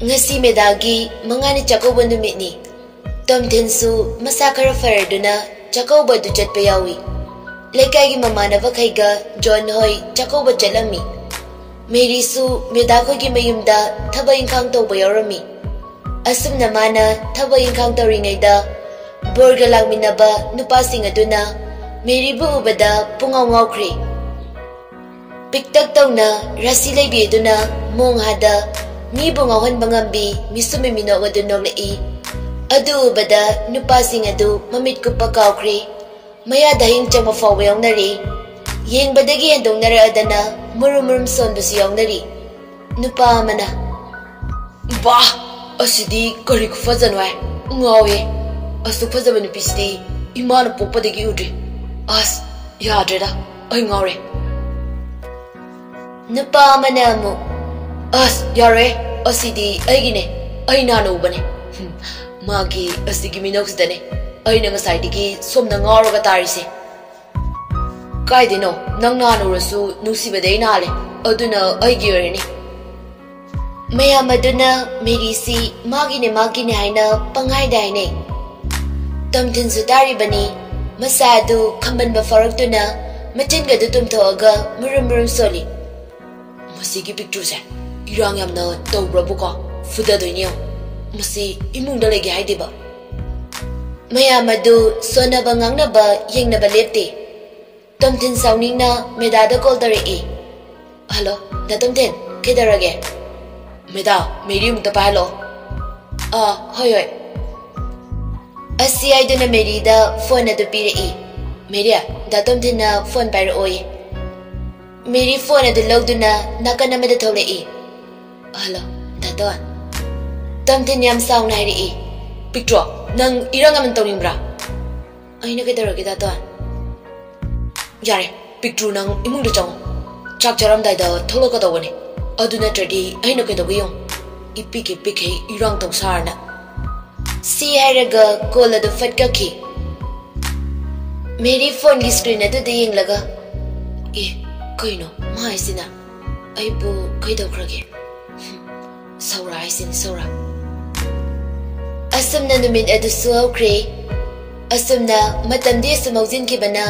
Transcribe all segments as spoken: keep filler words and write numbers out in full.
ꯉꯁꯤ ꯃꯦꯗꯥꯒꯤ ꯃꯉꯥꯅꯤ ꯆꯥꯛꯀꯧꯕ ꯅꯨꯃꯤꯠꯅꯤ꯫ ꯇꯣꯝꯊꯤꯟꯁꯨ ꯃꯁꯥ ꯈꯔ ꯐꯔꯗꯨꯅ ꯆꯥꯛꯀꯧꯕ ꯑꯗꯨ ꯆꯠꯄ ꯌꯥꯎꯏ꯫ ꯂꯩꯀꯥꯏꯒꯤ ꯃꯃꯥꯟꯅꯕꯈꯩꯒ ꯖꯣꯟ ꯍꯣꯏ ꯆꯥꯛꯀꯧꯕ ꯆꯠꯂꯝꯃꯤ꯫ ꯃꯦꯔꯤꯁꯨ ꯃꯦꯗꯥ ꯈꯣꯏꯒꯤ ꯃꯌꯨꯝꯗ ꯊꯕꯛ ꯏꯪꯈꯥꯡ ꯇꯧꯕ ꯌꯥꯎꯔꯝꯃꯤ꯫ ꯑꯁꯨꯝꯅ ꯃꯥꯅ ꯊꯕꯛ ꯏꯪꯈꯥꯡ ꯇꯧꯔꯤꯉꯩꯗ ꯕꯣꯔꯒ ꯂꯥꯛꯃꯤꯟꯅꯕ ꯅꯨꯄꯥꯁꯤꯡ ꯑꯗꯨꯅ ꯃꯦꯔꯤꯕꯨ ꯎꯕꯗ ꯄꯨꯡꯉꯥꯎ ꯉꯥꯎꯈ꯭ꯔꯦ꯫ ꯄꯤꯛꯇꯛ ꯇꯧꯅ ꯔꯥꯁꯤ ꯂꯩꯕꯤ ꯑꯗꯨꯅ ꯃꯣꯡꯍꯥꯗ ꯃꯤꯕꯨ ꯉꯥꯎꯍꯟꯕ ꯉꯝꯕꯤ ꯃꯤꯁꯨꯝꯃꯤ ꯃꯤꯅꯣꯛ ꯑꯗꯨ ꯅꯣꯛꯂꯛꯏ꯫ ꯑꯗꯨ ꯎꯕꯗ ꯅꯨꯄꯥꯁꯤꯡ ꯑꯗꯨ ꯃꯃꯤꯠ ꯀꯨꯞꯄ ꯀꯥꯎꯈ꯭ꯔꯦ꯫ ꯃꯌꯥꯗ ꯍꯌꯤꯡ ꯆꯪꯕ ꯐꯥꯎꯕ ꯌꯥꯎꯅꯔꯦ꯫ ꯌꯦꯡꯕꯗꯒꯤ ꯍꯦꯟꯗꯣꯛꯅꯔꯛꯑꯗꯅ ꯃꯨꯔꯨꯝ ꯃꯨꯔꯨꯝ ꯁꯣꯟꯕꯁꯨ ꯌꯥꯎꯅꯔꯤ꯫ ꯅꯨꯄꯥ ꯑꯃꯅ, "ꯕꯥ, ꯑꯁꯤꯗꯤ ꯀꯔꯤ ꯈꯨꯐꯖꯅꯣ ꯍꯥꯏ? ꯉꯥꯎꯋꯦ꯫ ꯑꯁꯨꯛ ꯐꯖꯕ ꯅꯨꯄꯤꯁꯤꯗꯤ ꯏꯃꯥꯅ ꯄꯣꯛꯄꯗꯒꯤ ꯎꯗ꯭ꯔꯤ꯫ ꯑꯁ, ꯌꯥꯗ꯭ꯔꯦꯗ, ꯑꯩ ꯉꯥꯎꯔꯦ꯫" ꯅꯨꯄꯥ ꯑꯃꯅ ꯑꯃꯨꯛ, "ꯑꯁ, ꯌꯥꯔꯣꯏ, ꯑꯁꯤꯗꯤ ꯑꯩꯒꯤꯅꯦ, ꯑꯩ ꯅꯍꯥꯟ ꯎꯕꯅꯦ꯫ ꯍꯨꯝ, ꯃꯥꯒꯤ ꯑꯁꯤꯒꯤ ꯃꯤꯅꯣꯛꯁꯤꯗꯅꯦ ꯑꯩꯅ ꯉꯁꯥꯏꯗꯒꯤ ꯁꯣꯝꯗ ꯉꯥꯎꯔꯒ ꯇꯥꯔꯤꯁꯦ꯫ ꯀꯥꯏꯗꯩꯅꯣ, ꯅꯪ ꯅꯍꯥꯟ ꯎꯔꯁꯨ ꯅꯨꯡꯁꯤꯕꯗꯤ ꯑꯩꯅ ꯍꯥꯜꯂꯦ, ꯑꯗꯨꯅ ꯑꯩꯒꯤ ꯑꯣꯏꯔꯅꯤ꯫" ꯃꯌꯥꯝ ꯑꯗꯨꯅ ꯃꯦꯔꯤꯁꯤ ꯃꯥꯒꯤꯅꯦ, ꯃꯥꯒꯤꯅꯦ ꯍꯥꯏꯅ ꯄꯪꯍꯥꯏꯗ ꯍꯥꯏꯅꯩ꯫ ꯇꯣꯝꯊꯤꯟꯁꯨ ꯇꯥꯔꯤꯕꯅꯤ꯫ ꯃꯁꯥ ꯑꯗꯨ ꯈꯝꯕꯟꯕ ꯐꯥꯎꯔꯛꯇꯨꯅ ꯃꯆꯤꯟꯒꯗꯨ ꯇꯨꯝꯊꯣꯛꯑꯒ ꯃꯨꯔꯨꯝ ꯃꯨꯔꯨꯝ ꯁꯣꯜꯂꯤ꯫ "ꯃꯁꯤꯒꯤ ꯄꯤꯛꯇ꯭ꯔꯨꯁꯦ ꯏꯔꯥꯡ ꯌꯥꯝꯅ ꯇꯧꯕ꯭ꯔꯕꯨꯀꯣ? ꯐꯨꯗꯗꯣꯏꯅꯦ ꯌꯦꯡꯉꯣ꯫ ꯃꯁꯤ ꯏꯃꯨꯡꯗ ꯂꯩꯒꯦ ꯍꯥꯏꯗꯦꯕ꯫" ꯃꯌꯥꯝ ꯑꯗꯨ ꯁꯣꯟꯅꯕ ꯉꯥꯡꯅꯕ ꯌꯦꯡꯅꯕ ꯂꯦꯞꯇꯦ꯫ ꯇꯣꯝꯊꯤꯟ ꯁꯥꯎꯅꯤꯡꯅ ꯃꯦꯗꯥꯗ ꯀꯣꯜ ꯇꯧꯔꯛꯏ꯫ "ꯍꯜꯂꯣ, ꯗꯥ ꯇꯣꯝꯊꯤꯟ, ꯀꯩꯗꯧꯔꯒꯦ?" "ꯃꯦꯗꯥ, ꯃꯦꯔꯤ ꯑꯃꯨꯛꯇ ꯄꯥꯏꯍꯜꯂꯛꯑꯣ꯫" "ꯑꯥ, ꯍꯣꯏ, ꯍꯣꯏ꯫" ꯑꯁꯤ ꯍꯥꯏꯗꯨꯅ ꯃꯦꯔꯤꯗ ꯐꯣꯟ ꯑꯗꯨ ꯄꯤꯔꯛꯏ꯫ "ꯃꯦꯔꯤ, ꯗꯥ ꯇꯣꯝꯊꯤꯟꯅ ꯐꯣꯟ ꯄꯥꯏꯔꯛꯑꯣꯌꯦ꯫" ꯃꯦꯔꯤ ꯐꯣꯟ ꯑꯗꯨ ꯂꯧꯗꯨꯅ ꯅꯥꯀꯟ ꯑꯃꯗ ꯊꯣꯛꯂꯛꯏ꯫ "ꯍꯜꯂꯣ, ꯗꯥ ꯇꯣꯟ꯫" ꯇꯣꯝꯊꯤꯟ ꯌꯥꯝ ꯁꯥꯎꯅ ꯍꯥꯏꯔꯛꯏ꯫ "ꯄꯤꯛꯇ꯭ꯔꯣ, ꯅꯪ ꯏꯔꯥꯡ ꯌꯥꯝꯅ ꯇꯧꯅꯤꯡꯕ꯭ꯔꯥ?" "ꯑꯩꯅ ꯀꯩꯗꯧꯔꯒꯦ, ꯗꯥ ꯇꯣꯟ?" "ꯌꯥꯔꯦ, ꯄꯤꯛꯇ꯭ꯔꯨ, ꯅꯪ ꯏꯃꯨꯡꯗ ꯆꯪꯉꯣ꯫ ꯆꯥꯛ ꯆꯥꯔꯝꯗꯥꯏꯗ ꯊꯣꯛꯂꯛꯀꯗꯧꯕꯅꯦ꯫ ꯑꯗꯨ ꯅꯠꯇ꯭ꯔꯗꯤ ꯑꯩꯅ ꯀꯩꯗꯧꯒꯦ ꯌꯦꯡꯉꯨ꯫ ꯏꯄꯤꯛ ꯏꯄꯤꯛꯈꯩ ꯏꯔꯥꯡ ꯇꯧ ꯁꯥꯔꯅ꯫" ꯁꯤ ꯍꯥꯏꯔꯒ ꯀꯣꯜ ꯑꯗꯨ ꯐꯠ ꯀꯛꯈꯤ꯫ ꯃꯦꯔꯤ ꯐꯣꯟꯒꯤ ꯁ꯭ꯀ꯭ꯔꯤꯟ ꯑꯗꯨꯗ ꯌꯦꯡꯂꯒ, "ꯑꯦ, ꯀꯩꯅꯣ ꯃꯥ ꯍꯥꯏꯁꯤꯅ? ꯑꯩꯕꯨ ꯀꯩꯗꯧꯈ꯭ꯔꯒꯦ?" ꯁꯧꯔꯥ ꯍꯥꯏꯁꯤꯅꯤ, ꯁꯧꯔꯥ꯫ ꯑꯁꯨꯝꯅ ꯅꯨꯃꯤꯠ ꯑꯗꯨꯁꯨ ꯍꯧꯈ꯭ꯔꯦ꯫ ꯑꯁꯨꯝꯅ ꯃꯇꯝꯗꯤ ꯑꯁꯨꯝ ꯍꯧꯖꯤꯟꯈꯤꯕꯅ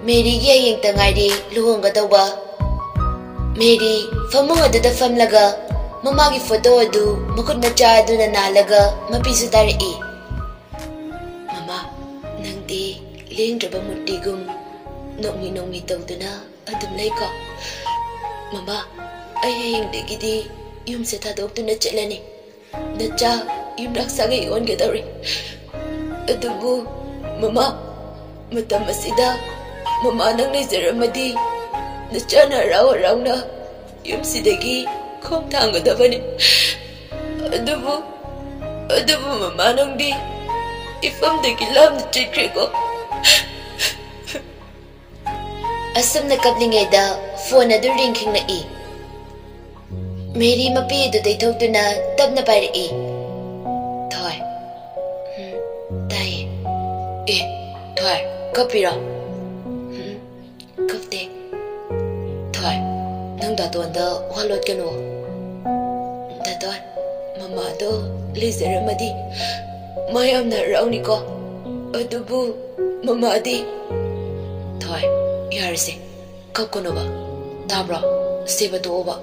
ꯃꯦꯔꯤꯒꯤ ꯍꯌꯦꯡꯇ ꯉꯥꯏꯔꯦ ꯂꯨꯍꯣꯡꯒꯗꯧꯕ꯫ ꯃꯦꯔꯤ ꯐꯃꯨꯡ ꯑꯗꯨꯗ ꯐꯝꯂꯒ ꯃꯃꯥꯒꯤ ꯐꯣꯇꯣ ꯑꯗꯨ ꯃꯈꯨꯠ ꯃꯆꯥ ꯑꯗꯨꯅ ꯅꯥꯜꯂꯒ ꯃꯄꯤꯁꯨ ꯇꯥꯔꯛꯏ꯫ "ꯃꯃꯥ, ꯅꯪꯗꯤ ꯂꯦꯡꯗ꯭ꯔꯕ ꯃꯨꯔꯇꯤꯒꯨꯝ ꯅꯣꯛꯃꯤ ꯅꯣꯛꯃꯤ ꯇꯧꯗꯨꯅ ꯑꯗꯨꯝ ꯂꯩꯀꯣ꯫ ꯃꯃꯥ, ꯑꯩ ꯍꯌꯦꯡꯗꯒꯤꯗꯤ ꯌꯨꯝꯁꯦ ꯊꯥꯗꯣꯛꯇꯨꯅ ꯆꯠꯂꯅꯤ꯫ ꯅꯆꯥ ꯌꯨꯝꯂꯥꯛ ꯁꯥꯒꯩ ꯑꯣꯟꯒꯗꯧꯔꯦ꯫ ꯑꯗꯨꯕꯨ ꯃꯃꯥ, ꯃꯇꯝ ꯑꯁꯤꯗ ꯃꯃꯥ ꯅꯪ ꯂꯩꯖꯔꯝꯃꯗꯤ ꯅꯆꯥꯅ ꯍꯔꯥꯎ ꯍꯔꯥꯎꯅ ꯌꯨꯝꯁꯤꯗꯒꯤ ꯈꯣꯡ ꯊꯥꯡꯒꯗꯕꯅꯤ꯫ ꯑꯗꯨꯕꯨ, ꯑꯗꯨꯕꯨ ꯃꯃꯥ ꯅꯪꯗꯤ ꯏꯐꯝꯗꯒꯤ ꯂꯥꯞꯅ ꯆꯠꯈ꯭ꯔꯦꯀꯣ꯫" ꯑꯁꯨꯝꯅ ꯀꯞꯂꯤꯉꯩꯗ ꯐꯣꯟ ꯑꯗꯨ ꯔꯤꯡ ꯈꯤꯡꯂꯛꯏ꯫ ꯃꯦꯔꯤ ꯃꯄꯤ ꯑꯗꯨ ꯇꯩꯊꯣꯛꯇꯨꯅ ꯇꯞꯅ ꯄꯥꯏꯔꯛꯏ꯫ "ꯊꯣꯏ꯫" "ꯎꯝ, ꯇꯥꯏꯌꯦ꯫" "ꯑꯦ, ꯊꯣꯏ, ꯀꯞꯄꯤꯔꯣ?" "ꯎꯝ, ꯀꯞꯇꯦ꯫" "ꯊꯣꯏ, ꯅꯪ ꯗꯥꯇꯣꯟꯗ ꯋꯥ ꯂꯣꯠꯀꯅꯨ꯫" "ꯗꯥꯇꯣꯟ, ꯃꯃꯥꯗꯣ ꯂꯩꯖꯔꯝꯃꯗꯤ ꯃꯥ ꯌꯥꯝꯅ ꯍꯔꯥꯎꯅꯤꯀꯣ꯫ ꯑꯗꯨꯕꯨ ꯃꯃꯥꯗꯤ꯫" "ꯊꯣꯏ, ꯌꯥꯔꯦꯁꯦ, ꯀꯞꯀꯅꯣꯕ, ꯇꯥꯕ꯭ꯔꯣ? ꯁꯦꯕ ꯇꯣꯛꯑꯣꯕ꯫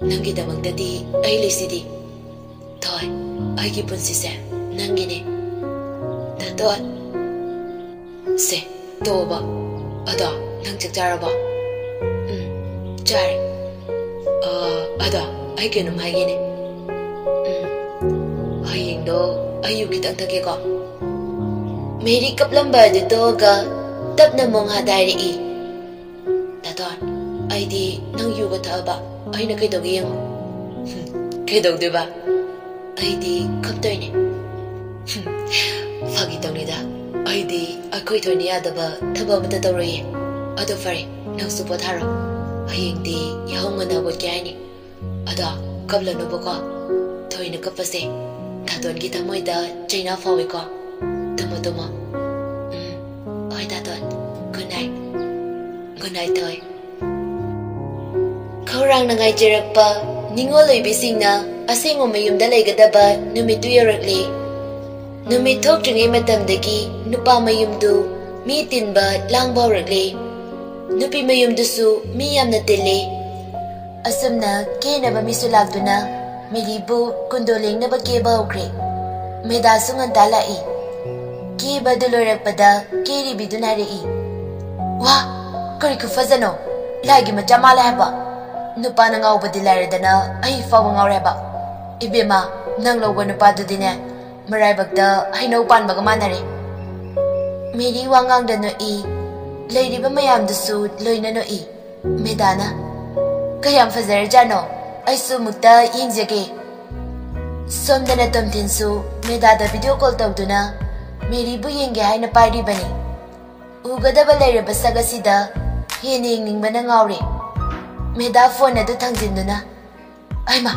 ꯅꯪꯒꯤꯗꯃꯛꯇꯗꯤ ꯑꯩ ꯂꯩꯁꯤꯗꯤ꯫ ꯊꯣꯏ, ꯑꯩꯒꯤ ꯄꯨꯟꯁꯤꯁꯦ ꯅꯪꯒꯤꯅꯦ꯫" "ꯗꯥꯇꯣꯟ꯫" "ꯁꯦ, ꯇꯣꯛꯑꯣꯕ꯫ ꯑꯗꯣ, ꯅꯪ ꯆꯥꯛ ꯆꯥꯔꯕꯣ?" "ꯎꯝ, ꯆꯥꯔꯦ꯫ ꯑ, ꯑꯗꯣ, ꯑꯩ ꯀꯩꯅꯣꯝ ꯍꯥꯏꯒꯦꯅꯦ꯫ ꯎꯝ, ꯍꯌꯦꯡꯗꯣ ꯑꯩ ꯌꯨ ꯈꯤꯇꯪ ꯊꯛꯀꯦꯀꯣ꯫" ꯃꯦꯔꯤ ꯀꯞꯂꯝꯕ ꯑꯗꯨ ꯇꯣꯛꯑꯒ ꯇꯞꯅ ꯃꯣꯡꯍꯥꯗ ꯍꯥꯏꯔꯛꯏ꯫ "ꯗꯥꯇꯣꯟ, ꯑꯩꯗꯤ ꯅꯪ ꯌꯨꯒ ꯊꯛꯑꯕ ꯑꯩꯅ ꯀꯩꯗꯧꯒꯦ ꯌꯦꯡꯉꯣ꯫" "ꯍꯨꯝ, ꯀꯩꯗꯧꯗꯣꯏꯕ? ꯑꯩꯗꯤ ꯀꯞꯇꯣꯏꯅꯦ꯫" "ꯍꯨꯝ, ꯐꯥꯒꯤ ꯇꯧꯅꯤꯗ, ꯑꯩꯗꯤ ꯑꯩꯈꯣꯏ ꯊꯣꯏꯅ ꯌꯥꯗꯕ ꯊꯕꯛ ꯑꯃꯠꯇ ꯇꯧꯔꯣꯏꯌꯦ꯫ ꯑꯗꯣ ꯐꯔꯦ, ꯅꯪꯁꯨ ꯄꯣꯊꯥꯔꯣ꯫ ꯍꯌꯦꯡꯗꯤ ꯌꯥꯍꯧ ꯉꯟꯅ ꯍꯧꯒꯠꯀꯦ ꯍꯥꯏꯅꯤ꯫ ꯑꯗꯣ ꯀꯞꯂꯅꯨꯕꯀꯣ꯫ ꯊꯣꯏꯅ ꯀꯞꯄꯁꯦ ꯗꯥꯇꯣꯟꯒꯤ ꯊꯃꯣꯏꯗ ꯆꯩꯅꯥ ꯐꯥꯎꯏꯀꯣ꯫ ꯇꯨꯝꯃꯣ, ꯇꯨꯝꯃꯣ꯫" "ꯎꯝ, ꯍꯣꯏ ꯗꯥꯇꯣꯟ꯫ Good night." "ꯒꯨꯗ ꯅꯥꯏꯠ, ꯊꯣꯏ꯫" ꯈꯧꯔꯥꯡꯅ ꯉꯥꯏꯖꯔꯛꯄ ꯅꯤꯡꯉꯣꯜ ꯑꯣꯏꯕꯤꯁꯤꯡꯅ ꯑꯁꯦꯡꯕ ꯃꯌꯨꯝꯗ ꯂꯩꯒꯗꯕ ꯅꯨꯃꯤꯠꯇꯨ ꯌꯧꯔꯛꯂꯦ꯫ ꯅꯨꯃꯤꯠ ꯊꯣꯛꯇ꯭ꯔꯤꯉꯩ ꯃꯇꯝꯗꯒꯤ ꯅꯨꯄꯥ ꯃꯌꯨꯝꯗꯨ ꯃꯤ ꯇꯤꯟꯕ ꯂꯥꯡꯕ ꯍꯧꯔꯛꯂꯦ꯫ ꯅꯨꯄꯤ ꯃꯌꯨꯝꯗꯨꯁꯨ ꯃꯤ ꯌꯥꯝꯅ ꯇꯤꯜꯂꯦ꯫ ꯑꯁꯨꯝꯅ ꯀꯦꯅꯕ ꯃꯤꯁꯨ ꯂꯥꯛꯇꯨꯅ ꯃꯦꯔꯤꯕꯨ ꯀꯨꯟꯗꯣ ꯂꯦꯡꯅꯕ ꯀꯦꯕ ꯍꯧꯈ꯭ꯔꯦ꯫ ꯃꯦꯗꯥꯁꯨ ꯉꯟꯇꯥ ꯂꯥꯛꯏ꯫ ꯀꯦꯕ ꯑꯗꯨ ꯂꯣꯏꯔꯛꯄꯗ ꯀꯦꯔꯤꯕꯤꯗꯨꯅ ꯍꯥꯏꯔꯛꯏ, "ꯋꯥ, ꯀꯔꯤ ꯈꯨꯐꯖꯅꯣ! ꯂꯥꯏꯒꯤ ꯃꯆꯥ ꯃꯥꯜꯂꯦ ꯍꯥꯏꯕ꯫ ꯅꯨꯄꯥꯅ ꯉꯥꯎꯕꯗꯤ ꯂꯥꯏꯔꯗꯅ ꯑꯩ ꯐꯥꯎꯕ ꯉꯥꯎꯔꯦ ꯍꯥꯏꯕ꯫ ꯏꯕꯦꯝꯃ, ꯅꯪ ꯂꯧꯕ ꯅꯨꯄꯥꯗꯨꯗꯤꯅꯦ, ꯃꯔꯥꯏꯕꯛꯇ ꯍꯩꯅꯧ ꯄꯥꯟꯕꯒ ꯃꯥꯟꯅꯔꯦ꯫" ꯃꯦꯔꯤ ꯋꯥ ꯉꯥꯡꯗ ꯅꯣꯛꯏ꯫ ꯂꯩꯔꯤꯕ ꯃꯌꯥꯝꯗꯨꯁꯨ ꯂꯣꯏꯅ ꯅꯣꯛꯏ꯫ ꯃꯦꯗꯥꯅ, "ꯀꯌꯥꯝ ꯐꯖꯔꯖꯥꯠꯅꯣ? ꯑꯩꯁꯨ ꯑꯃꯨꯛꯇ ꯌꯦꯡꯖꯒꯦ꯫" ꯁꯣꯝꯗꯅ ꯇꯣꯝꯊꯤꯟꯁꯨ ꯃꯦꯗꯥꯗ ꯚꯤꯗꯤꯑꯣ ꯀꯣꯜ ꯇꯧꯗꯨꯅ ꯃꯦꯔꯤꯕꯨ ꯌꯦꯡꯒꯦ ꯍꯥꯏꯅ ꯄꯥꯏꯔꯤꯕꯅꯤ꯫ ꯎꯒꯗꯕ ꯂꯩꯔꯕ ꯁꯛ ꯑꯁꯤꯗ ꯍꯦꯟꯅ ꯌꯦꯡꯅꯤꯡꯕꯅ ꯉꯥꯎꯔꯦ꯫ ꯃꯦꯗꯥ ꯐꯣꯟ ꯑꯗꯨ ꯊꯥꯡꯖꯤꯟꯗꯨꯅ, "ꯑꯩꯃ,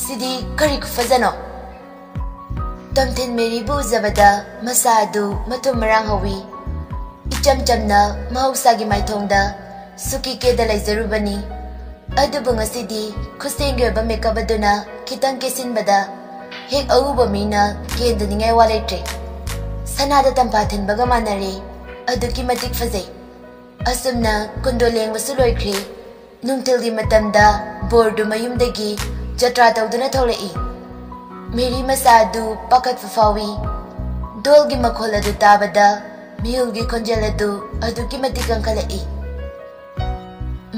ꯁꯤꯗꯤ ꯀꯔꯤ ꯈꯨꯐꯖꯅꯣ!" ꯇꯣꯝꯊꯤꯟ ꯃꯦꯔꯤꯕꯨ ꯎꯖꯕꯗ ꯃꯁꯥ ꯑꯗꯨ ꯃꯊꯨꯝ ꯃꯔꯥꯡ ꯍꯧꯏ꯫ ꯏꯆꯝ ꯆꯝꯅ ꯃꯍꯧꯁꯥꯒꯤ ꯃꯥꯏꯊꯣꯡꯗ ꯁꯨꯀꯤ ꯀꯦꯗ ꯂꯩꯖꯔꯨꯕꯅꯤ꯫ ꯑꯗꯨꯕꯨ ꯉꯁꯤꯗꯤ ꯈꯨꯠꯁꯦꯝꯒꯤ ꯑꯣꯏꯕ ꯃꯦꯀꯞ ꯑꯗꯨꯅ ꯈꯤꯇꯪ ꯀꯦꯁꯤꯟꯕꯗ ꯍꯦꯛ ꯑꯎꯕ ꯃꯤꯅ ꯀꯦꯟꯗꯅꯤꯡꯉꯥꯏ ꯋꯥ ꯂꯩꯇ꯭ꯔꯦ꯫ ꯁꯅꯥꯗ ꯇꯝꯐꯥ ꯊꯤꯟꯕꯒ ꯃꯥꯟꯅꯔꯦ꯫ ꯑꯗꯨꯛꯀꯤ ꯃꯇꯤꯛ ꯐꯖꯩ꯫ ꯑꯁꯨꯝꯅ ꯀꯨꯟꯗꯣ ꯂꯦꯡꯕꯁꯨ ꯂꯣꯏꯈ꯭ꯔꯦ꯫ ꯅꯨꯡꯊꯤꯜꯒꯤ ꯃꯇꯝꯗ ꯕꯣꯔꯗꯨ ꯃꯌꯨꯝꯗꯒꯤ ꯖꯇ꯭ꯔꯥ ꯇꯧꯗꯨꯅ ꯊꯣꯛꯂꯛꯏ꯫ ꯃꯦꯔꯤ ꯃꯁꯥ ꯑꯗꯨ ꯄꯥꯈꯠꯄ ꯐꯥꯎꯏ꯫ ꯙꯣꯜꯒꯤ ꯃꯈꯣꯜ ꯑꯗꯨ ꯇꯥꯕꯗ ꯃꯤꯍꯨꯜꯒꯤ ꯈꯣꯟꯖꯦꯜ ꯑꯗꯨ ꯑꯗꯨꯛꯀꯤ ꯃꯇꯤꯛ ꯀꯟꯈꯠꯂꯛꯏ꯫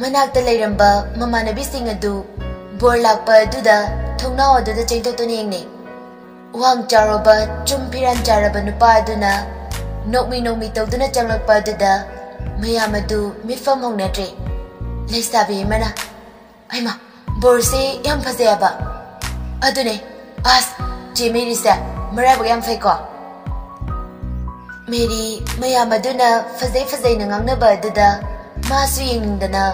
ꯃꯅꯥꯛꯇ ꯂꯩꯔꯝꯕ ꯃꯃꯥꯟꯅꯕꯤꯁꯤꯡ ꯑꯗꯨ ꯕꯣꯔ ꯂꯥꯛꯄ ꯑꯗꯨꯗ ꯊꯣꯡꯅꯥꯎ ꯑꯗꯨꯗ ꯆꯦꯟꯊꯣꯛꯇꯨꯅ ꯌꯦꯡꯅꯩ꯫ ꯋꯥꯡ ꯆꯥꯎꯔꯕ, ꯆꯨꯝ ꯐꯤꯔꯥꯟ ꯆꯥꯔꯕ ꯅꯨꯄꯥ ꯑꯗꯨꯅ ꯅꯣꯛꯃꯤ ꯅꯣꯛꯃꯤ ꯇꯧꯗꯨꯅ ꯆꯪꯂꯛꯄ ꯑꯗꯨꯗ ꯃꯌꯥꯝ ꯑꯗꯨ ꯃꯤꯠꯐꯝ ꯍꯣꯡꯅꯗ꯭ꯔꯦ꯫ ꯂꯩꯁꯥꯕꯤ ꯑꯃꯅ, "ꯍꯩꯃꯥ, ꯕꯣꯔꯁꯦ ꯌꯥꯝ ꯐꯖꯩ ꯍꯥꯏꯕ꯫ ꯑꯗꯨꯅꯦ, ꯑꯁ, ꯆꯦ ꯃꯦꯔꯤꯁꯦ ꯃꯔꯥꯏꯕꯛ ꯌꯥꯝ ꯐꯩꯀꯣ꯫" ꯃꯦꯔꯤ ꯃꯌꯥꯝ ꯑꯗꯨꯅ ꯐꯖꯩ ꯐꯖꯩꯅ ꯉꯥꯡꯅꯕ ꯑꯗꯨꯗ ꯃꯥꯁꯨ ꯌꯦꯡꯅꯤꯡꯗꯅ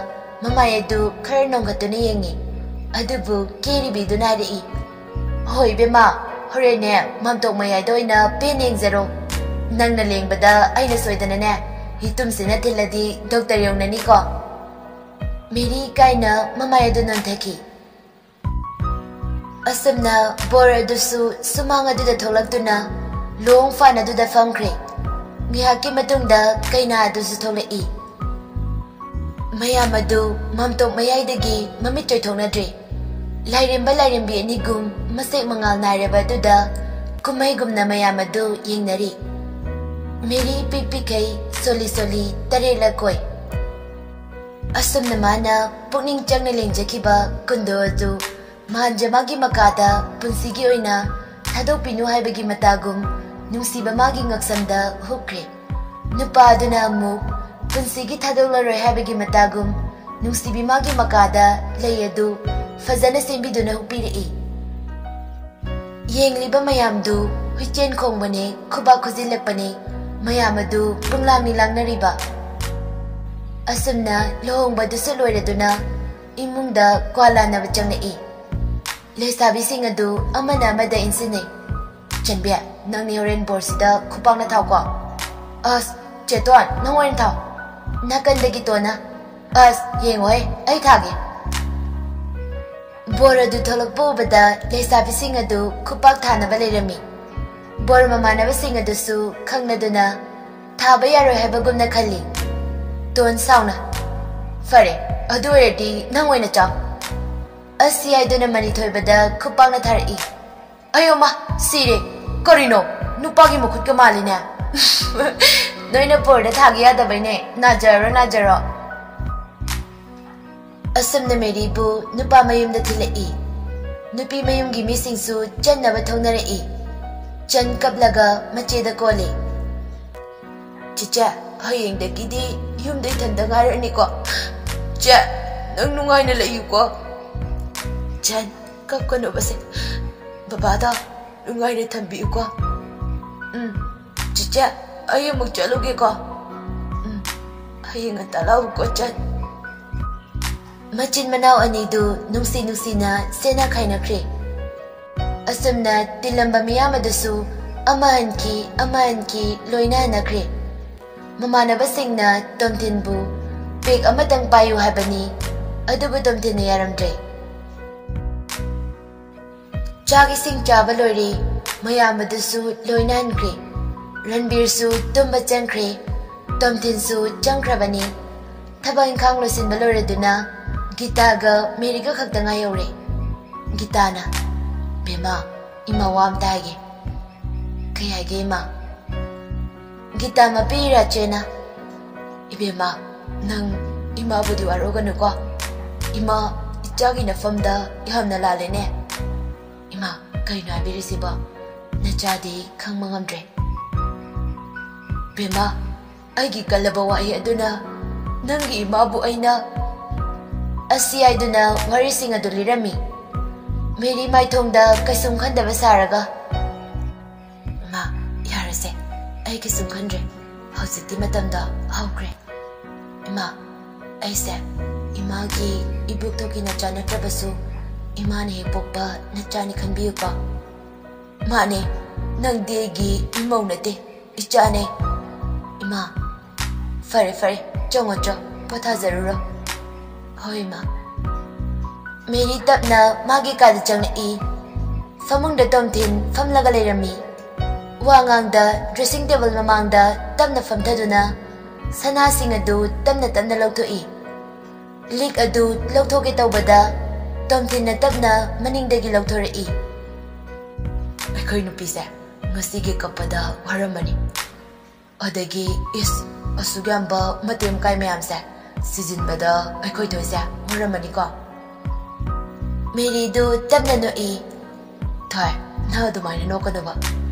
ꯃꯃꯥꯏ ꯑꯗꯨ ꯈꯔ ꯅꯣꯝꯈꯠꯇꯨꯅ ꯌꯦꯡꯉꯤ꯫ ꯑꯗꯨꯕꯨ ꯀꯦꯔꯤꯕꯤꯗꯨꯅ ꯍꯥꯏꯔꯛꯏ, "ꯍꯣꯏ ꯏꯕꯦꯝꯃ, ꯍꯣꯔꯦꯟꯅꯦ ꯃꯥꯝꯇꯣꯛ ꯃꯌꯥꯏꯗ ꯑꯣꯏꯅ ꯄꯦꯟ ꯌꯦꯡꯖꯔꯣ꯫ ꯅꯪꯅ ꯂꯦꯡꯕꯗ ꯑꯩꯅ ꯁꯣꯏꯗꯅꯅꯦ ꯍꯤꯇꯨꯝꯁꯤꯅ ꯊꯤꯜꯂꯗꯤ ꯗꯣꯛꯇꯔ ꯌꯧꯅꯅꯤꯀꯣ꯫" ꯃꯦꯔꯤ ꯏꯀꯥꯏꯅ ꯃꯃꯥꯏ ꯑꯗꯨ ꯅꯣꯟꯊꯈꯤ꯫ ꯑꯁꯨꯝꯅ ꯕꯣꯔ ꯑꯗꯨꯁꯨ ꯁꯨꯃꯥꯡ ꯑꯗꯨꯗ ꯊꯣꯛꯂꯛꯇꯨꯅ ꯂꯣꯡ ꯐꯥꯟ ꯑꯗꯨꯗ ꯐꯝꯈ꯭ꯔꯦ꯫ ꯉꯥꯏꯍꯥꯛꯀꯤ ꯃꯇꯨꯡꯗ ꯀꯩꯅꯥ ꯑꯗꯨꯁꯨ ꯊꯣꯛꯂꯛꯏ꯫ ꯃꯌꯥꯝ ꯑꯗꯨ ꯃꯝꯇꯣꯛ ꯃꯌꯥꯏꯗꯒꯤ ꯃꯃꯤꯠ ꯆꯣꯏꯊꯣꯛꯅꯗ꯭ꯔꯦ꯫ ꯂꯥꯏꯔꯦꯝꯕ ꯂꯥꯏꯔꯦꯝꯕꯤ ꯑꯅꯤꯒꯨꯝ ꯃꯁꯦꯛ ꯃꯉꯥꯜ ꯅꯥꯏꯔꯕ ꯑꯗꯨꯗ ꯀꯨꯝꯍꯩꯒꯨꯝꯅ ꯃꯌꯥꯝ ꯑꯗꯨ ꯌꯦꯡꯅꯔꯤ꯫ ꯃꯦꯔꯤ ꯄꯤꯛ ꯄꯤꯛꯈꯩ ꯁꯣꯜꯂꯤ ꯁꯣꯜꯂꯤ ꯇꯔꯦꯠꯂꯛ ꯀꯣꯏ꯫ ꯑꯁꯨꯝꯅ ꯃꯥꯅ ꯄꯨꯛꯅꯤꯡ ꯆꯪꯅ ꯂꯦꯡꯖꯈꯤꯕ ꯀꯨꯟꯗꯣ ꯑꯗꯨ ꯃꯍꯥꯟꯖ ꯃꯥꯒꯤ ꯃꯀꯥꯗ ꯄꯨꯟꯁꯤꯒꯤ ꯑꯣꯏꯅ ꯊꯥꯗꯣꯛꯄꯤꯅꯨ ꯍꯥꯏꯕꯒꯤ ꯃꯇꯥꯒꯨꯝ ꯅꯨꯡꯁꯤꯕ ꯃꯥꯒꯤ ꯉꯛꯁꯝꯗ ꯍꯨꯛꯈ꯭ꯔꯦ꯫ ꯅꯨꯄꯥ ꯑꯗꯨꯅ ꯑꯃꯨꯛ ꯄꯨꯟꯁꯤꯒꯤ ꯊꯥꯗꯣꯛꯂꯔꯣꯏ ꯍꯥꯏꯕꯒꯤ ꯃꯇꯥꯒꯨꯝ ꯅꯨꯡꯁꯤꯕꯤ ꯃꯥꯒꯤ ꯃꯀꯥꯗ ꯂꯩ ꯑꯗꯨ ꯐꯖꯅ ꯁꯦꯝꯕꯤꯗꯨꯅ ꯍꯨꯛꯄꯤꯔꯛꯏ꯫ ꯌꯦꯡꯂꯤꯕ ꯃꯌꯥꯝꯗꯨ ꯍꯨꯏꯆꯦꯟ ꯈꯣꯡꯕꯅꯦ, ꯈꯨꯕꯥꯛ ꯈꯨꯖꯤꯜꯂꯛꯄꯅꯦ, ꯃꯌꯥꯝ ꯑꯗꯨ ꯄꯨꯡꯂꯥꯡꯅꯤ ꯂꯥꯡꯅꯔꯤꯕ꯫ ꯑꯁꯨꯝꯅ ꯂꯨꯍꯣꯡꯕꯗꯨꯁꯨ ꯂꯣꯏꯔꯗꯨꯅ ꯏꯃꯨꯡꯗ ꯀ꯭ꯋꯥ ꯂꯥꯟꯅꯕ ꯆꯪꯂꯛꯏ꯫ ꯂꯩꯁꯥꯕꯤꯁꯤꯡ ꯑꯗꯨ ꯑꯃꯅ ꯑꯃꯗ ꯏꯟꯁꯤꯟꯅꯩ꯫ "ꯆꯟꯕꯤ, ꯅꯪꯅꯤ ꯍꯣꯔꯦꯟ ꯕꯣꯔꯁꯤꯗ ꯈꯨꯄꯥꯛꯅ ꯊꯥꯎꯀꯣ꯫ ꯑꯁ, ꯆꯦꯇꯣꯟ, ꯅꯪ ꯑꯣꯏꯅ ꯊꯥꯎ꯫ ꯅꯥꯀꯟꯗꯒꯤ ꯇꯣꯟꯅ꯫ ꯑꯁ, ꯌꯦꯡꯉꯣꯍꯦ, ꯑꯩ ꯊꯥꯒꯦ꯫" ꯕꯣꯔ ꯑꯗꯨ ꯊꯣꯛꯂꯛꯄ ꯎꯕꯗ ꯂꯩꯁꯥꯕꯤꯁꯤꯡ ꯑꯗꯨ ꯈꯨꯄꯥꯛ ꯊꯥꯅꯕ ꯂꯩꯔꯝꯃꯤ꯫ ꯕꯣꯔ ꯃꯃꯥꯟꯅꯕꯁꯤꯡ ꯑꯗꯨꯁꯨ ꯈꯪꯂꯗꯨꯅ ꯊꯥꯕ ꯌꯥꯔꯣꯏ ꯍꯥꯏꯕꯒꯨꯝꯅ ꯈꯜꯂꯤ꯫ ꯇꯣꯟ ꯁꯥꯎꯅ, "ꯐꯔꯦ, ꯑꯗꯨ ꯑꯣꯏꯔꯗꯤ ꯅꯪ ꯑꯣꯏꯅ ꯆꯥꯎ꯫" ꯑꯁꯤ ꯍꯥꯏꯗꯨꯅ ꯃꯅꯤꯊꯣꯏꯕꯗ ꯈꯨꯄꯥꯛꯅ ꯊꯥꯔꯛꯏ꯫ "ꯑꯌꯣ ꯃꯥ, ꯁꯤꯔꯦ꯫ ꯀꯔꯤꯅꯣ? ꯅꯨꯄꯥꯒꯤ ꯃꯈꯨꯠꯀ ꯃꯥꯜꯂꯤꯅꯦ꯫" "ꯅꯣꯏꯅ ꯕꯣꯔꯗ ꯊꯥꯒꯦ ꯌꯥꯗꯕꯩꯅꯦ꯫ ꯅꯥꯖꯔꯣ, ꯅꯥꯖꯔꯣ꯫" ꯑꯁꯨꯝꯅ ꯃꯦꯔꯤꯕꯨ ꯅꯨꯄꯥ ꯃꯌꯨꯝꯗ ꯊꯤꯜꯂꯛꯏ꯫ ꯅꯨꯄꯤ ꯃꯌꯨꯝꯒꯤ ꯃꯤꯁꯤꯡꯁꯨ ꯆꯟꯅꯕ ꯊꯧꯅꯔꯛꯏ꯫ ꯆꯟ ꯀꯞꯂꯒ ꯃꯆꯦꯗ ꯀꯣꯜꯂꯤ꯫ "ꯆꯤꯆꯦ, ꯍꯌꯦꯡꯗꯒꯤꯗꯤ ꯌꯨꯝꯗ ꯏꯊꯟꯗ ꯉꯥꯏꯔꯅꯤꯀꯣ꯫ ꯆꯦ, ꯅꯪ ꯅꯨꯡꯉꯥꯏꯅ ꯂꯩꯌꯨꯀꯣ꯫" "ꯆꯟ, ꯀꯞꯀꯅꯣꯕꯁꯦ꯫ ꯕꯕꯥꯗꯣ ꯅꯨꯡꯉꯥꯏꯅ ꯊꯝꯕꯤꯌꯨꯀꯣ꯫" "ꯎꯝ꯫ ꯆꯤꯆꯦ, ꯑꯩ ꯑꯃꯨꯛ ꯆꯠꯂꯨꯒꯦꯀꯣ꯫" "ꯎꯝ, ꯍꯌꯦꯡ ꯉꯟꯇꯥ ꯂꯥꯛꯎꯀꯣ, ꯆꯟ꯫" ꯃꯆꯤꯟ ꯃꯅꯥꯎ ꯑꯅꯤꯗꯨ ꯅꯨꯡꯁꯤ ꯅꯨꯡꯁꯤꯅ ꯁꯦꯟꯅ ꯈꯥꯏꯅꯈ꯭ꯔꯦ꯫ ꯑꯁꯨꯝꯅ ꯇꯤꯜꯂꯝꯕ ꯃꯤꯌꯥꯝ ꯑꯗꯨꯁꯨ ꯑꯃ ꯍꯟꯈꯤ, ꯑꯃ ꯍꯟꯈꯤ, ꯂꯣꯏꯅ ꯍꯟꯅꯈ꯭ꯔꯦ꯫ ꯃꯃꯥꯟꯅꯕꯁꯤꯡꯅ ꯇꯣꯝꯊꯤꯟꯕꯨ "ꯄꯦꯛ ꯑꯃꯇꯪ ꯄꯥꯏꯌꯨ" ꯍꯥꯏꯕꯅꯤ, ꯑꯗꯨꯕꯨ ꯇꯣꯝꯊꯤꯟꯅ ꯌꯥꯔꯝꯗ꯭ꯔꯦ꯫ ꯆꯥꯛ ꯏꯁꯤꯡ ꯆꯥꯕ ꯂꯣꯏꯔꯦ꯫ ꯃꯌꯥꯝ ꯑꯗꯨꯁꯨ ꯂꯣꯏꯅꯍꯟꯈ꯭ꯔꯦ꯫ ꯔꯟꯕꯤꯔꯁꯨ ꯇꯨꯝꯕ ꯆꯪꯈ꯭ꯔꯦ꯫ ꯇꯣꯝꯊꯤꯟꯁꯨ ꯆꯪꯈ꯭ꯔꯕꯅꯤ꯫ ꯊꯕꯛ ꯏꯪꯈꯥꯡ ꯂꯣꯏꯁꯤꯟꯕ ꯂꯣꯏꯔꯗꯨꯅ ꯒꯤꯇꯥꯒ ꯃꯦꯔꯤꯒ ꯈꯛꯇ ꯉꯥꯏꯍꯧꯔꯦ꯫ ꯒꯤꯇꯥꯅ, "ꯕꯦꯝꯃ, ꯏꯃꯥ ꯋꯥ ꯑꯝꯇ ꯍꯥꯏꯒꯦ꯫" "ꯀꯩ ꯍꯥꯏꯒꯦ, ꯏꯃꯥ?" ꯒꯤꯇꯥ ꯃꯄꯤ ꯏꯔꯥꯆꯦꯅ, "ꯏꯕꯦꯝꯃ, ꯅꯪ ꯏꯃꯥꯕꯨꯗꯤ ꯋꯥꯔꯧꯒꯅꯨꯀꯣ꯫ ꯏꯃꯥ, ꯏꯆꯥꯒꯤ ꯅꯐꯝꯗ ꯌꯥꯝꯅ ꯂꯥꯜꯂꯦꯅꯦ꯫ ꯏꯃꯥ, ꯀꯩꯅꯣ ꯍꯥꯏꯕꯤꯔꯤꯁꯤꯕꯣ? ꯅꯆꯥꯗꯤ ꯈꯪꯕ ꯉꯝꯗ꯭ꯔꯦ꯫" "ꯕꯦꯝꯃ, ꯑꯩꯒꯤ ꯀꯜꯂꯕ ꯋꯥꯍꯩ ꯑꯗꯨꯅ ꯅꯪꯒꯤ ꯏꯃꯥꯕꯨ ꯑꯩꯅ ꯑꯁꯤ ꯍꯥꯏꯗꯨꯅ ꯋꯥꯔꯤꯁꯤꯡ ꯑꯗꯨ ꯂꯤꯔꯝꯃꯤ꯫" ꯃꯦꯔꯤ ꯃꯥꯏꯊꯣꯡꯗ ꯀꯩꯁꯨꯝ ꯈꯟꯗꯕ ꯁꯥꯔꯒ, "ꯏꯃꯥ, ꯌꯥꯔꯁꯦ꯫ ꯑꯩ ꯀꯩꯁꯨꯝ ꯈꯟꯗ꯭ꯔꯦ꯫ ꯍꯧꯖꯤꯛꯇꯤ ꯃꯇꯝꯗꯣ ꯍꯧꯈ꯭ꯔꯦ꯫ ꯏꯃꯥ, ꯑꯩꯁꯦ ꯏꯃꯥꯒꯤ ꯏꯕꯣꯛꯇꯣꯒꯤ ꯅꯆꯥ ꯅꯠꯇ꯭ꯔꯕꯁꯨ ꯏꯃꯥꯅ ꯍꯦꯛ ꯄꯣꯛꯄ ꯅꯆꯥꯅꯤ ꯈꯟꯕꯤꯌꯨꯀꯣ꯫" "ꯃꯥꯅꯦ, ꯅꯪꯗꯤ ꯑꯩꯒꯤ ꯏꯃꯧ ꯅꯠꯇꯦ, ꯏꯆꯥꯅꯦ꯫" "ꯏꯃꯥ, ꯐꯔꯦ, ꯐꯔꯦ, ꯆꯪꯉꯣ, ꯆꯪꯉꯣ, ꯄꯣꯊꯥꯖꯔꯨꯔꯣ꯫" "ꯍꯣꯏ, ꯏꯃꯥ꯫" ꯃꯦꯔꯤ ꯇꯞꯅ ꯃꯥꯒꯤ ꯀꯥꯗ ꯆꯪꯂꯛꯏ꯫ ꯐꯃꯨꯡꯗ ꯇꯣꯝꯊꯤꯟ ꯐꯝꯂꯒ ꯂꯩꯔꯝꯃꯤ꯫ ꯋꯥ ꯉꯥꯡꯗ ꯗ꯭ꯔꯦꯁꯤꯡ ꯇꯦꯕꯜ ꯃꯃꯥꯡꯗ ꯇꯞꯅ ꯐꯝꯊꯗꯨꯅ ꯁꯅꯥꯁꯤꯡ ꯑꯗꯨ ꯇꯞꯅ ꯇꯞꯅ ꯂꯧꯊꯣꯛꯏ꯫ ꯂꯤꯛ ꯑꯗꯨ ꯂꯧꯊꯣꯛꯀꯦ ꯇꯧꯕꯗ ꯇꯣꯝꯊꯤꯟꯅ ꯇꯞꯅ ꯃꯅꯤꯡꯗꯒꯤ ꯂꯧꯊꯣꯔꯛꯏ꯫ "ꯑꯩꯈꯣꯏ ꯅꯨꯄꯤꯁꯦ ꯉꯁꯤꯒꯤ ꯀꯞꯄꯗ ꯋꯥꯔꯝꯃꯅꯤ꯫ ꯑꯗꯒꯤ, ꯏꯁ, ꯑꯁꯨꯛ ꯌꯥꯝꯕ ꯃꯇꯦꯝ ꯀꯥꯏ ꯃꯌꯥꯝꯁꯦ ꯁꯤꯖꯤꯟꯕꯗ ꯑꯩꯈꯣꯏ ꯊꯣꯏꯁꯦ ꯋꯥꯔꯝꯃꯅꯤꯀꯣ꯫" ꯃꯦꯔꯤꯗꯨ ꯇꯞꯅ ꯅꯣꯛꯏ꯫ "ꯊꯣꯏ, ꯅꯪ ꯑꯗꯨꯃꯥꯏꯅ ꯅꯣꯛꯀꯅꯨꯕ꯫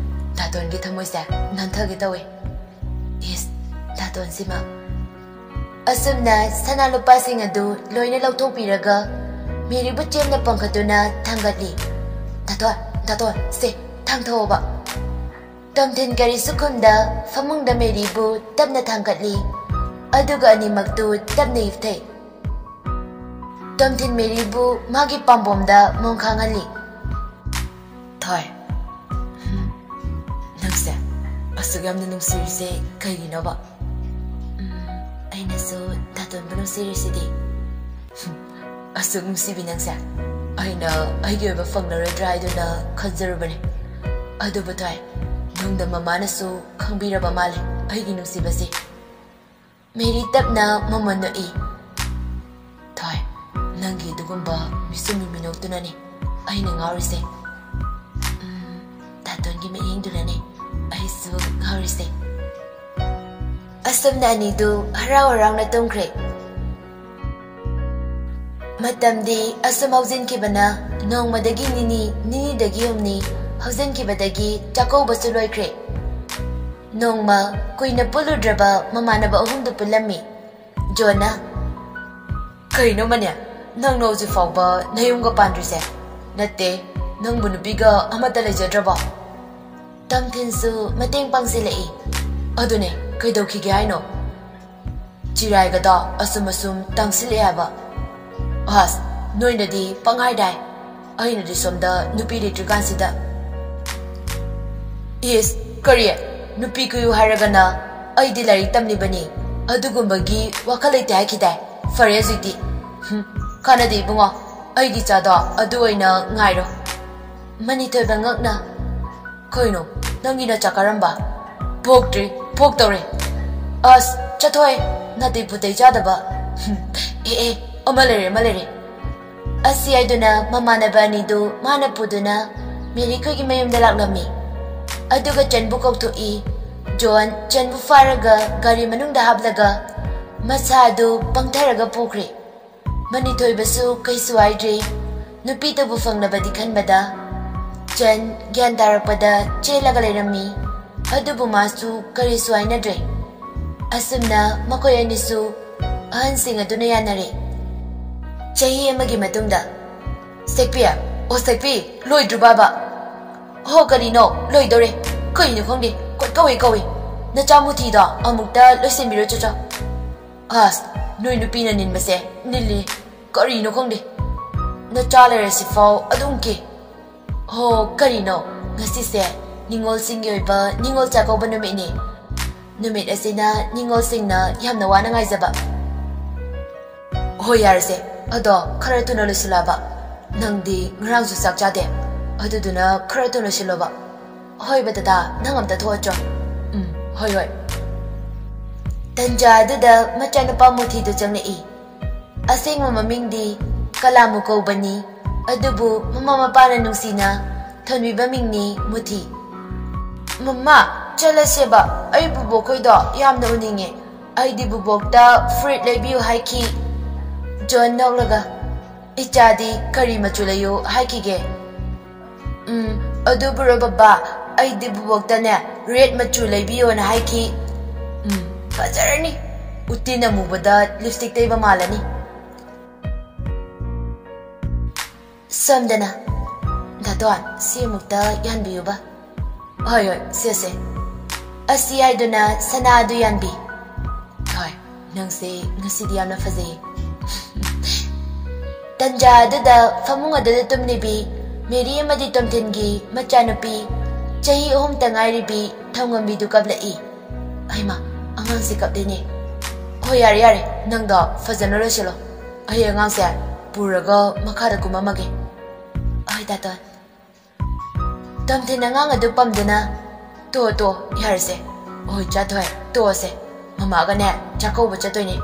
ꯗꯥꯇꯣꯟꯒꯤ ꯊꯃꯣꯏꯁꯦ ꯅꯥꯟꯊꯒꯦ ꯇꯧꯏ꯫" "ꯏꯁ, ꯗꯥꯇꯣꯟꯁꯤꯃ꯫" ꯑꯁꯨꯝꯅ ꯁꯅꯥ ꯂꯨꯄꯥꯁꯤꯡ ꯑꯗꯨ ꯂꯣꯏꯅ ꯂꯧꯊꯣꯛꯄꯤꯔꯒ ꯃꯦꯔꯤꯕꯨ ꯆꯦꯝꯅ ꯄꯪꯈꯠꯇꯨꯅ ꯊꯥꯡꯒꯠꯂꯤ꯫ "ꯗꯥꯇꯣꯟ, ꯗꯥꯇꯣꯟ, ꯁꯦ, ꯊꯥꯡꯊꯧꯑꯣꯕ꯫" ꯇꯣꯝꯊꯤꯟ ꯀꯔꯤꯁꯨ ꯈꯨꯝꯗ ꯐꯃꯨꯡꯗ ꯃꯦꯔꯤꯕꯨ ꯇꯞꯅ ꯊꯥꯡꯒꯠꯂꯤ꯫ ꯑꯗꯨꯒ ꯑꯅꯤꯃꯛꯇꯨ ꯇꯞꯅ ꯍꯤꯞꯊꯩ꯫ ꯇꯣꯝꯊꯤꯟ ꯃꯦꯔꯤꯕꯨ ꯃꯥꯒꯤ ꯄꯥꯝꯕꯣꯝꯗ ꯃꯣꯡ ꯈꯥꯡꯍꯜꯂꯤ꯫ "ꯊꯣꯏ, ꯍꯝ, ꯅꯪꯁꯦ ꯑꯁꯨꯛ ꯌꯥꯝꯅ ꯅꯨꯡꯁꯤꯔꯤꯁꯦ ꯀꯩꯒꯤꯅꯣꯕ?" "ꯎꯝ, ꯑꯩꯅꯁꯨ ꯗꯥꯇꯣꯟꯕꯨ ꯅꯨꯡꯁꯤꯔꯤꯁꯤꯗꯤ꯫" "ꯍꯝ, ꯑꯁꯨꯛ ꯅꯨꯡꯁꯤꯕꯤ ꯅꯪꯁꯦ ꯑꯩꯅ ꯑꯩꯒꯤ ꯑꯣꯏꯕ ꯐꯪꯂꯔꯣꯏꯗ꯭ꯔꯥ ꯍꯥꯏꯗꯨꯅ ꯈꯟꯖꯔꯨꯕꯅꯤ꯫ ꯑꯗꯨꯕꯨ ꯊꯣꯏ, ꯅꯨꯡꯗ ꯃꯃꯥꯅꯁꯨ ꯈꯪꯕꯤꯔꯕ ꯃꯥꯜꯂꯦ ꯑꯩꯒꯤ ꯅꯨꯡꯁꯤꯕꯁꯦ꯫ ꯃꯦꯔꯤ ꯇꯞꯅ ꯃꯃꯣꯟ ꯅꯣꯛꯏ꯫ ꯊꯣꯏ, ꯅꯪꯒꯤ ꯑꯗꯨꯒꯨꯝꯕ ꯃꯤꯁꯨꯝ ꯃꯤꯅꯣꯛꯇꯨꯅꯅꯤ ꯑꯩꯅ ꯉꯥꯎꯔꯤꯁꯦ꯫ ꯎꯝ, ꯗꯥꯇꯣꯟꯒꯤ ꯃꯤꯠꯌꯦꯡꯗꯨꯅꯅꯤ ꯑꯩꯁꯨ ꯉꯥꯎꯔꯤꯁꯦ꯫ ꯑꯁꯨꯝꯅ ꯑꯅꯤꯗꯨ ꯍꯔꯥꯎ ꯍꯔꯥꯎꯅ ꯇꯨꯝꯈ꯭ꯔꯦ꯫ ꯃꯇꯝꯗꯤ ꯑꯁꯨꯝ ꯍꯧꯖꯤꯟꯈꯤꯕꯅ ꯅꯣꯡꯃꯗꯒꯤ ꯅꯤꯅꯤ, ꯅꯤꯅꯤꯗꯒꯤ ꯍꯨꯝꯅꯤ ꯍꯧꯖꯤꯟꯈꯤꯕꯗꯒꯤ ꯆꯥꯛꯀꯧꯕꯁꯨ ꯂꯣꯏꯈ꯭ꯔꯦ꯫ ꯅꯣꯡꯃ ꯀꯨꯏꯅ ꯄꯨꯜꯂꯨꯗ꯭ꯔꯕ ꯃꯃꯥꯟꯅꯕ ꯑꯍꯨꯝꯗꯨ ꯄꯨꯜꯂꯝꯃꯤ꯫ ꯖꯣꯟꯅ, "ꯀꯩꯅꯣ ꯃꯅꯦ, ꯅꯪꯅ ꯍꯧꯖꯤꯛ ꯐꯥꯎꯕ ꯅꯌꯨꯝꯒ ꯄꯥꯟꯗ꯭ꯔꯤꯁꯦ? ꯅꯠꯇꯦ, ꯅꯪꯕꯨ ꯅꯨꯄꯤꯒ ꯑꯃꯠꯇ ꯂꯩꯖꯗ꯭ꯔꯕꯣ?" ꯇꯝꯊꯤꯟꯁꯨ ꯃꯇꯦꯡ ꯄꯥꯡꯁꯤꯜꯂꯛꯏ꯫ "ꯑꯗꯨꯅꯦ, ꯀꯩꯗꯧꯈꯤꯒꯦ ꯍꯥꯏꯅꯣ? ꯆꯤꯔꯥꯏꯒꯗꯣ ꯑꯁꯨꯝ ꯑꯁꯨꯝ ꯇꯥꯡꯁꯤꯜꯂꯛꯑꯦ ꯍꯥꯏꯕ꯫ ꯑꯁ, ꯅꯣꯏꯅꯗꯤ ꯄꯪꯍꯥꯏꯗꯥꯏ꯫ ꯑꯩꯅꯗꯤ ꯁꯣꯝꯗ ꯅꯨꯄꯤ ꯂꯩꯇ꯭ꯔꯤꯀꯥꯟꯁꯤꯗ꯫" "ꯏꯁ, ꯀꯔꯤ? ꯅꯨꯄꯤ ꯀꯣꯏꯌꯨ ꯍꯥꯏꯔꯒꯅ ꯑꯩꯗꯤ ꯂꯥꯏꯔꯤꯛ ꯇꯝꯂꯤꯕꯅꯤ꯫ ꯑꯗꯨꯒꯨꯝꯕꯒꯤ ꯋꯥꯈꯜ ꯂꯩꯇꯦ ꯍꯥꯏꯈꯤꯗꯥꯏ? ꯐꯔꯦ ꯍꯧꯖꯤꯛꯇꯤ꯫ ꯍꯨꯝ, ꯀꯥꯟꯅꯗꯦ ꯏꯕꯨꯡꯉꯣ꯫ ꯑꯩꯒꯤ ꯏꯆꯥꯗꯣ ꯑꯗꯨ ꯑꯣꯏꯅ ꯉꯥꯏꯔꯣ꯫" ꯃꯅꯤꯊꯣꯏꯕ ꯉꯛꯅ, "ꯀꯩꯅꯣ, ꯅꯪꯒꯤ ꯅꯆꯥ ꯀꯔꯝꯕ?" "ꯄꯣꯛꯇ꯭ꯔꯤ, ꯄꯣꯛꯇꯧꯔꯦ꯫" "ꯑꯁ, ꯆꯠꯊꯣꯛꯑꯦ, ꯅꯥꯇꯩ ꯄꯨꯇꯩ ꯆꯥꯗꯕ꯫" "ꯍꯨꯝ, ꯑꯦ, ꯑꯦ, ꯑꯃ ꯂꯩꯔꯦ, ꯑꯃ ꯂꯩꯔꯦ꯫" ꯑꯁꯤ ꯍꯥꯏꯗꯨꯅ ꯃꯃꯥꯟꯅꯕ ꯑꯅꯤꯗꯨ ꯃꯥꯅ ꯄꯨꯗꯨꯅ ꯃꯦꯔꯤ ꯈꯣꯏꯒꯤ ꯃꯌꯨꯝꯗ ꯂꯥꯛꯂꯝꯃꯤ꯫ ꯑꯗꯨꯒ ꯆꯟꯕꯨ ꯀꯧꯊꯣꯛꯏ꯫ ꯖꯣꯟ ꯆꯟꯕꯨ ꯐꯥꯔꯒ ꯒꯥꯔꯤ ꯃꯅꯨꯡꯗ ꯍꯥꯞꯂꯒ ꯃꯁꯥ ꯑꯗꯨ ꯄꯪꯊꯔꯒ ꯄꯨꯈ꯭ꯔꯦ꯫ ꯃꯅꯤꯊꯣꯏꯕꯁꯨ ꯀꯩꯁꯨ ꯍꯥꯏꯗ꯭ꯔꯦ꯫ ꯅꯨꯄꯤꯗꯨꯕꯨ ꯐꯪꯂꯕꯗꯤ ꯈꯟꯕꯗ꯫ ꯆꯟ ꯒ꯭ꯌꯥꯟ ꯇꯥꯔꯛꯄꯗ ꯆꯦꯜꯂꯒ ꯂꯩꯔꯝꯃꯤ꯫ ꯑꯗꯨꯕꯨ ꯃꯥꯁꯨ ꯀꯔꯤꯁꯨ ꯍꯥꯏꯅꯗ꯭ꯔꯦ꯫ ꯑꯁꯨꯝꯅ ꯃꯈꯣꯏ ꯑꯅꯤꯁꯨ ꯑꯍꯟꯁꯤꯡ ꯑꯗꯨꯅ ꯌꯥꯅꯔꯦ꯫ ꯆꯍꯤ ꯑꯃꯒꯤ ꯃꯇꯨꯡꯗ, "ꯁꯦꯛꯄꯤ, ꯑꯣ ꯁꯦꯛꯄꯤ, ꯂꯣꯏꯗ꯭ꯔꯤꯕꯕ?" "ꯍꯣ, ꯀꯔꯤꯅꯣ? ꯂꯣꯏꯗꯧꯔꯦ꯫" "ꯀꯩꯅꯣ ꯈꯪꯗꯦ, ꯀꯣꯏ ꯀꯧꯏ ꯀꯧꯏ꯫ ꯅꯆꯥ ꯃꯨꯊꯤꯗꯣ ꯑꯃꯨꯛꯇ ꯂꯣꯏꯁꯤꯟꯕꯤꯔꯣ ꯆꯣꯆꯣ꯫" "ꯑꯁ, ꯅꯣꯏ ꯅꯨꯄꯤꯅ ꯅꯤꯟꯕꯁꯦ ꯅꯤꯜꯂꯤ꯫ ꯀꯔꯤꯅꯣ ꯈꯪꯗꯦ, ꯅꯆꯥ ꯂꯩꯔꯁꯤꯐꯥꯎ ꯑꯗꯨꯝ ꯀꯦ꯫" "ꯍꯣ, ꯀꯔꯤꯅꯣ? ꯉꯁꯤꯁꯦ ꯅꯤꯉꯣꯜꯁꯤꯡꯒꯤ ꯑꯣꯏꯕ ꯅꯤꯉꯣꯜ ꯆꯥꯛꯀꯧꯕ ꯅꯨꯃꯤꯠꯅꯤ꯫ ꯅꯨꯃꯤꯠ ꯑꯁꯤꯅ ꯅꯤꯉꯣꯜꯁꯤꯡꯅ ꯌꯥꯝꯅ ꯋꯥꯅ ꯉꯥꯏꯖꯕ꯫" "ꯍꯣꯏ, ꯌꯥꯔꯁꯦ꯫ ꯑꯗꯣ ꯈꯔ ꯊꯨꯅ ꯂꯣꯏꯁꯤꯜꯂꯛꯑꯕ?" ꯅꯪꯗꯤ ꯉꯔꯥꯡꯁꯨ ꯆꯥꯛ ꯆꯥꯗꯦ, ꯑꯗꯨꯗꯨꯅ ꯈꯔ ꯊꯨꯅ ꯁꯤꯜꯂꯣꯕ꯫ ꯍꯣꯏꯕ ꯗꯗꯥ, ꯅꯪ ꯑꯝꯇ ꯊꯣꯛꯑꯣ ꯆꯣ꯫ ꯎꯝ, ꯍꯣꯏ ꯍꯣꯏ꯫ ꯇꯟꯖꯥ ꯑꯗꯨꯗ ꯃꯆꯥꯅꯨꯄꯥ ꯃꯨꯊꯤꯗꯨ ꯆꯪꯂꯛꯏ꯫ ꯑꯁꯦꯡꯕ ꯃꯃꯤꯡꯗꯤ ꯀꯂꯥꯃꯨ ꯀꯧꯕꯅꯤ, ꯑꯗꯨꯕꯨ ꯃꯃꯥ ꯃꯄꯥꯅ ꯅꯨꯡꯁꯤꯅ ꯊꯣꯟꯕꯤꯕ ꯃꯤꯡꯅꯤ ꯃꯨꯊꯤ꯫ ꯃꯃꯥ, ꯆꯠꯂꯁꯦꯕ, ꯑꯩ ꯕꯨꯕꯣꯛꯈꯣꯏꯗꯣ ꯌꯥꯝꯅ ꯎꯅꯤꯡꯉꯦ꯫ ꯑꯩꯗꯤ ꯕꯨꯕꯣꯛꯇ ꯐꯨꯔꯤꯠ ꯂꯩꯕꯤꯌꯨ ꯍꯥꯏꯈꯤ꯫ ꯖꯣꯟ ꯅꯣꯛꯂꯒ, ꯏꯆꯥꯗꯤ ꯀꯔꯤ ꯃꯆꯨ ꯂꯩꯌꯨ ꯍꯥꯏꯈꯤꯒꯦ? ꯎꯝ, ꯑꯗꯨꯕꯨꯔꯣ ꯕꯕꯥ, ꯑꯩꯗꯤ ꯕꯨꯕꯣꯛꯇꯅꯦ ꯔꯦꯗ ꯃꯆꯨ ꯂꯩꯕꯤꯌꯣꯅ ꯍꯥꯏꯈꯤ꯫ ꯎꯝ, ꯐꯖꯔꯅꯤ꯫ ꯎꯇꯤꯟ ꯑꯃꯨꯕꯗ ꯂꯤꯞꯁꯇꯤꯛ ꯇꯩꯕ ꯃꯥꯜꯂꯅꯤ꯫ ꯁꯣꯝꯗꯅ, ꯗꯥꯇꯣꯟ, ꯁꯤ ꯑꯃꯨꯛꯇ ꯌꯥꯟꯕꯤꯌꯨꯕ꯫ ꯍꯣꯏ ꯍꯣꯏ, ꯁꯦ ꯁꯦ꯫ ꯑꯁꯤ ꯍꯥꯏꯗꯨꯅ ꯁꯅꯥ ꯑꯗꯨ ꯌꯥꯟꯕꯤ꯫ ꯍꯣꯏ, ꯅꯪꯁꯦ ꯉꯁꯤꯗꯤ ꯌꯥꯝꯅ ꯐꯖꯩꯌꯦ꯫ ꯇꯟꯖꯥ ꯑꯗꯨꯗ ꯐꯃꯨꯡ ꯑꯗꯨꯗ ꯇꯨꯝꯂꯤꯕꯤ ꯃꯦꯔꯤ ꯑꯃꯗꯤ ꯇꯣꯝꯊꯤꯟꯒꯤ ꯃꯆꯥꯅꯨꯄꯤ ꯆꯍꯤ ꯑꯍꯨꯝꯇ ꯉꯥꯏꯔꯤꯕꯤ ꯊꯧꯉꯝꯕꯤꯗꯨ ꯀꯞꯂꯛꯏ꯫ ꯍꯩꯃꯥ, ꯑꯉꯥꯡꯁꯤ ꯀꯞꯂꯤꯅꯦ꯫ ꯍꯣꯏ, ꯌꯥꯔꯦ ꯌꯥꯔꯦ, ꯅꯪꯗꯣ ꯐꯖꯅ ꯂꯣꯏꯁꯤꯜꯂꯣ꯫ ꯑꯩ ꯑꯉꯥꯡꯁꯦ ꯄꯨꯔꯒ ꯃꯈꯥꯗ ꯀꯨꯝꯃꯝꯃꯒꯦ꯫ ꯍꯣꯏ ꯗꯥꯇꯣꯟ꯫ ꯇꯣꯝꯊꯤꯟ ꯑꯉꯥꯡ ꯑꯗꯨ ꯄꯝꯗꯨꯅ, "ꯇꯣ ꯇꯣ, ꯌꯥꯔꯦꯁꯦ꯫ ꯍꯣꯏ ꯆꯥꯊꯣꯏ, ꯇꯣꯛꯑꯁꯦ꯫ ꯃꯃꯥꯒꯅꯦ ꯆꯥꯛꯀꯧꯕ ꯆꯠꯇꯣꯏꯅꯦ꯫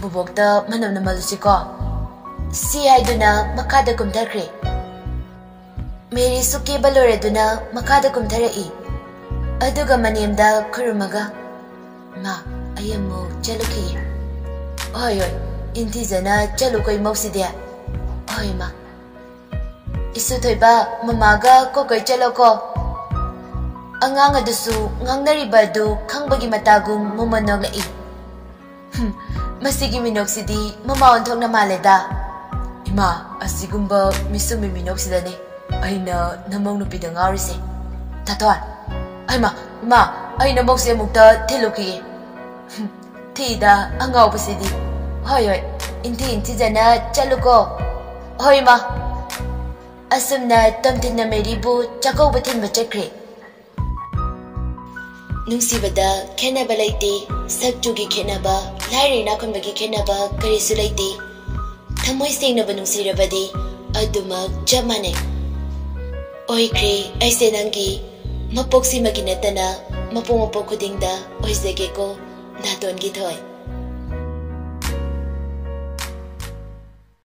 ꯕꯨꯕꯣꯛꯇ ꯃꯅꯝ ꯅꯝꯍꯜꯂꯨꯁꯤꯀꯣ?" ꯁꯤ ꯍꯥꯏꯗꯨꯅ ꯃꯈꯥꯗ ꯀꯨꯝꯊꯈ꯭ꯔꯦ꯫ ꯃꯦꯔꯤꯁꯨ ꯀꯦꯕ ꯂꯣꯏꯔꯗꯨꯅ ꯃꯈꯥꯗ ꯀꯨꯝꯊꯔꯛꯏ꯫ ꯑꯗꯨꯒ ꯃꯅꯦꯝꯗ ꯈꯨꯔꯨꯝꯃꯒ, "ꯃꯥ, ꯑꯩ ꯑꯃꯨꯛ ꯆꯠꯂꯨꯈꯤꯒꯦ꯫" "ꯍꯣꯏ ꯍꯣꯏ, ꯏꯟꯊꯤꯖꯅ ꯆꯠꯂꯨꯀꯣ ꯏꯃꯧꯁꯤꯗꯤ꯫" "ꯍꯣꯏ ꯃꯥ꯫" "ꯏꯁꯨ ꯊꯣꯏꯕ, ꯃꯃꯥꯒ ꯀꯣꯀꯩ ꯆꯠꯂꯣꯀꯣ꯫" ꯑꯉꯥꯡ ꯑꯗꯨꯁꯨ ꯉꯥꯡꯅꯔꯤꯕ ꯑꯗꯨ ꯈꯪꯕꯒꯤ ꯃꯇꯥꯒꯨꯝ ꯃꯃꯜ ꯅꯣꯛꯂꯛꯏ꯫ "ꯍꯨꯝ, ꯃꯁꯤꯒꯤ ꯃꯤꯅꯣꯛꯁꯤꯗꯤ ꯃꯃꯥ ꯑꯣꯟꯊꯣꯛꯅ ꯃꯥꯜꯂꯦꯗ꯫" "ꯏꯃꯥ, ꯑꯁꯤꯒꯨꯝꯕ ꯃꯤꯁꯨꯝꯃꯤ ꯃꯤꯅꯣꯛꯁꯤꯗꯅꯦ ꯑꯩꯅ ꯅꯃꯧ ꯅꯨꯄꯤꯗ ꯉꯥꯎꯔꯤꯁꯦ꯫" "ꯇꯥꯇꯣꯟ!" "ꯍꯩꯃꯥ, ꯏꯃꯥ, ꯑꯩ ꯅꯃꯧꯁꯦ ꯑꯃꯨꯛꯇ ꯊꯤꯜꯂꯨꯈꯤꯒꯦ꯫" "ꯍꯨꯝ, ꯊꯤꯗ ꯑꯉꯥꯎꯕꯁꯤꯗꯤ꯫" "ꯍꯣꯏ ꯍꯣꯏ, ꯏꯟꯊꯤ ꯏꯟꯊꯤꯖꯅ ꯆꯠꯂꯨꯀꯣ꯫" "ꯍꯣꯏ ꯏꯃꯥ꯫" ꯑꯁꯨꯝꯅ ꯇꯣꯝꯊꯤꯟꯅ ꯃꯦꯔꯤꯕꯨ ꯆꯥꯛꯀꯧꯕ ꯊꯤꯟꯕ ꯆꯠꯈ꯭ꯔꯦ꯫ ꯅꯨꯡꯁꯤꯕꯗ ꯈꯦꯠꯅꯕ ꯂꯩꯇꯦ, ꯁꯛ ꯆꯨꯒꯤ ꯈꯦꯠꯅꯕ, ꯂꯥꯏꯔ ꯏꯅꯥꯛ ꯈꯨꯟꯕꯒꯤ ꯈꯦꯠꯅꯕ ꯀꯔꯤꯁꯨ ꯂꯩꯇꯦ꯫ ꯊꯃꯣꯏ ꯁꯦꯡꯅꯕ ꯅꯨꯡꯁꯤꯔꯕꯗꯤ ꯑꯗꯨꯃꯛ ꯆꯞ ꯃꯥꯟꯅꯩ꯫ ꯑꯣꯏꯈ꯭ꯔꯦ, ꯑꯩꯁꯦ ꯅꯪꯒꯤ ꯃꯄꯣꯛꯁꯤꯃꯒꯤ ꯅꯠꯇꯅ ꯃꯄꯣꯛ ꯃꯄꯣꯛ ꯈꯨꯗꯤꯡꯗ ꯑꯣꯏꯖꯒꯦꯀꯣ, ꯅꯥꯇꯣꯟꯒꯤ ꯊꯣꯏ꯫